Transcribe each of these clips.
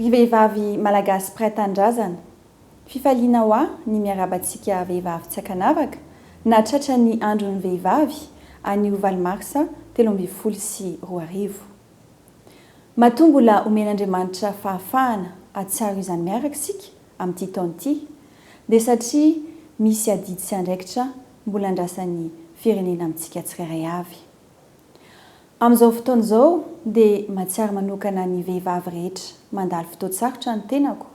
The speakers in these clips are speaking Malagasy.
Ry vehivavy Malagasy mpiray tanindrazana, fifaliana ho ahy ny miarahaba antsika vehivavy tsy ankanavaka nahatratra ny andron'ny vehivavy anio valo marsa 2013. Matoa mbola omen'Andriamanitra fahafahana hahatsiaro izany miaraka isika amin'ity taona ity dia satria misy adidy sy andraikitra mbola andrasan'ny firenena amintsika tsirairay avy. Amin'izao fotoana izao dia mahatsiaro manokana ny vehivavy rehetra mandalo fotoan-tsarotra ny tenako,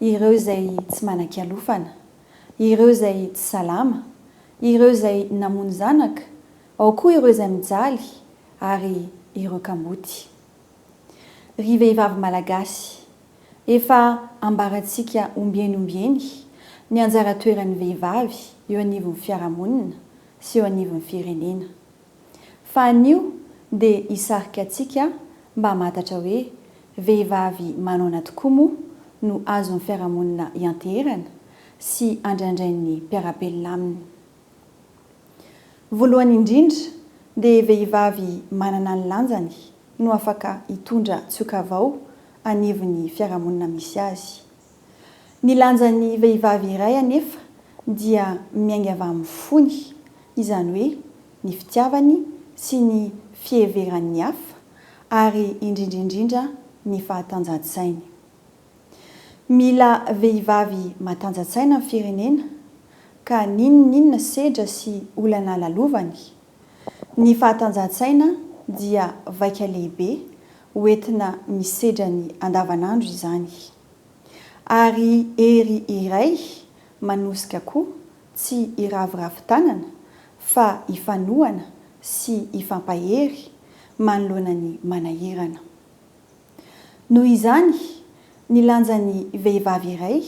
ireo izay tsy manan-kialofana, ireo izay tsy salama, ireo izay namono zanaka, ao koa ireo izay mijaly ary ireo kamboty. Ry vehivavy Malagasy, efa ambarantsika ombieny ombieny ny anjara toeran'ny vehivavy eo anivon'ny fiarahamonina sy eo anivon'ny firenena. Fa anio dia hisarika antsika mba hamantatra hoe vehivavy manaona tokoa moa no azon'ny fiarahamonina ianteherana sy andrandrain'ny mpiara-belona aminy. Voalohany indrindra dia vehivavy manana ny lanjany no afaka hitondra tsioka vao anivon'ny fiarahamonina misy azy. Ny lanjan'ny vehivavy iray anefa dia miainga avy amin'ny fony, izany hoe ny fitiavany sy ny fiheverany ny hafa ary indrindra indrindra ny fahatanjan-tsainy. Mila vehivavy matanja-tsaina ny firenena ka n'inon'inona sedra sy olana lalovany, ny fahatanjahan-tsaina dia vaika lehibe hoentina misedra ny andavanandro izany. Ary hery iray manosika koa tsy hiraviravy tanana fa hifanohana sy hifampahery manoloana ny manahirana. Noho izany, ny lanjan'ny vehivavy iray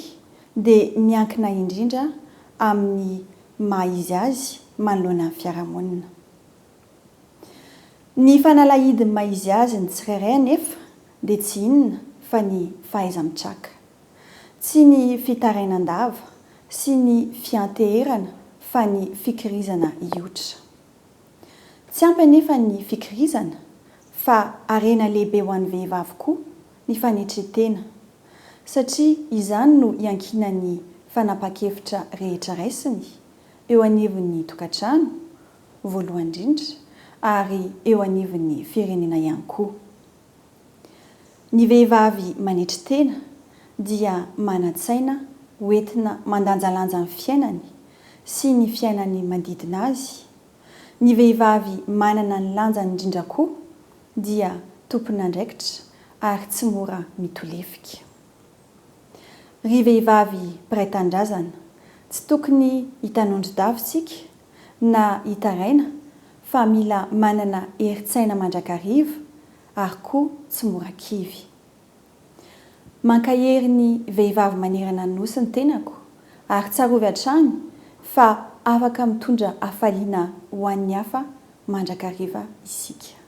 dia miankina indrindra amin'ny maha izy azy manoloana ny fiarahamonina. Ny fanalahidin'ny maha izy azy ny tsirairay anefa dia tsy inona fa ny fahaiza-mitraka. Tsy ny fitarainan-dava sy ny fianteherana fa ny fikirizana hiotra. Tsy ampy anefa ny fikirizana fa harena lehibe ho an'ny vehivavy koa ny fanetren-tena satria izany no iankinan'ny fanapahan-kevitra rehetra raisiny eo anivon'ny tokantrano, voalohany indrindra, ary eo anivon'ny firenena ihany koa. Ny vehivavy manetry tena dia manan-tsaina hoentina mandanjalanja ny fiainany sy ny fiainan'ny manodidina azy. Ny vehivavy manana ny lanjany indrindra koa dia tompon'andraikitra ary tsy mora mitolefika. Ry vehivavy mpiray tanindrazana, tsy tokony hitanondro-dava isika na hitaraina fa mila manana herin-tsaina mandrakariva ary koa tsy mora kivy. Mankahery ny vehivavy manerana ny Nosy ny tenako ary tsarovy hatrany fa afaka mitondra hafaliana ho an'ny hafa mandrakariva isika.